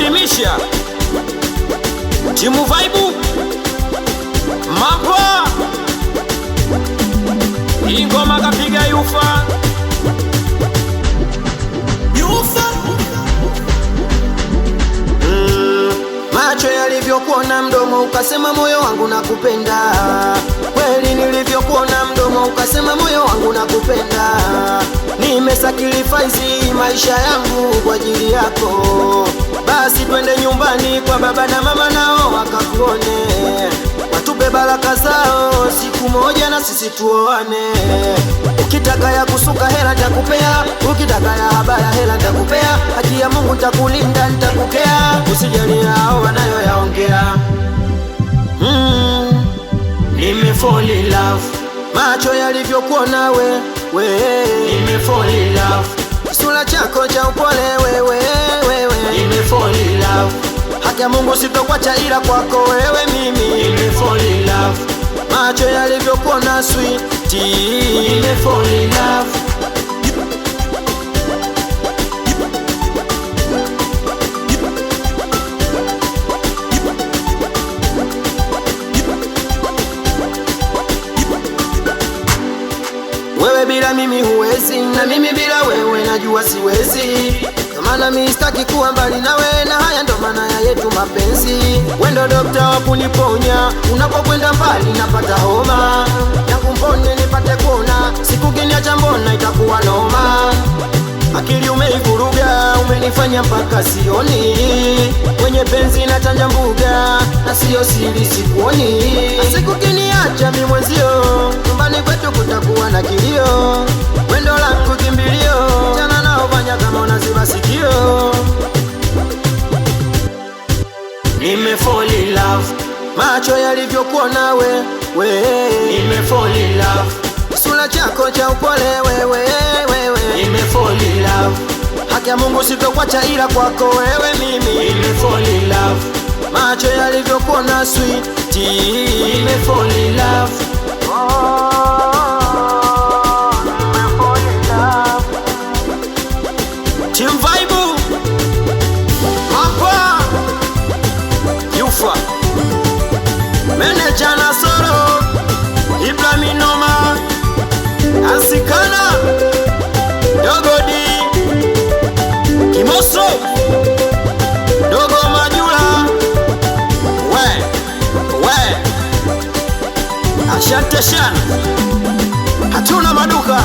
Elimisha Timu Vaibu Mapwa ingoma kapiga Yufa Yufa. Macho yalivyokuona mdomo ukasema moyo wangu nakupenda. Kweli nilivyokuona mdomo ukasema moyo wangu nakupenda. Nimesacrifice maisha yangu kwa ajili yako. Basi twende nyumbani kwa baba na mama nao wakakuone, watupe baraka zao, siku moja na sisi tuoane. Ukitaka ya kusuka hela nitakupea, ukitaka ya habaya hela nitakupea. Haki ya Mungu nitakulinda, nitakukea, usijali hao wanayoyaongea. Nime fall in love, macho yalivyokuona we we, nime fall in love, sura chako cha upole wewe wewe, nime fall in love, haki ya Mungu sitokuacha ila kwako wewe mimi, nime fall in love, macho yalivyokuona sweet, nime fall in love. Wewe bila mimi huwezi, na mimi bila wewe najua siwezi. Ndo maana mimi sitaki kuwa mbali nawe, na haya ndo maana ya yetu mapenzi. Wewe ndo dokta wa kuniponya, unapokwenda mbali napata homa yangu, mbone nipate kuona, siku kiniacha mbona itakuwa noma. Akili umeivuruga, umenifanya mpaka sioni, kwenye penzi na chanja mbuga, na siyo siri sikuoni. Siku kiniacha mi mwenzio, nyumbani kwetu kutakuwa na kilio, wendo langu kimbilio, chana nao fanya kama unaziba sikio. Nime fall in love, macho yalivyokuona we we, nime fall in love, sura chako cha upole wewe wewe, nime fall in love, haki ya Mungu sitokuacha ila kwako wewe mimi, nime fall in love, macho yalivyokuona sweet, nime fall in love. Oh, nime fall in love. Team Vaibu Mapwa Yufa Meneja Nasoro Ibrahim Noma Asikana Dogodi Kimoso Dogo Majula We We Asante sana. Hatuna maduka.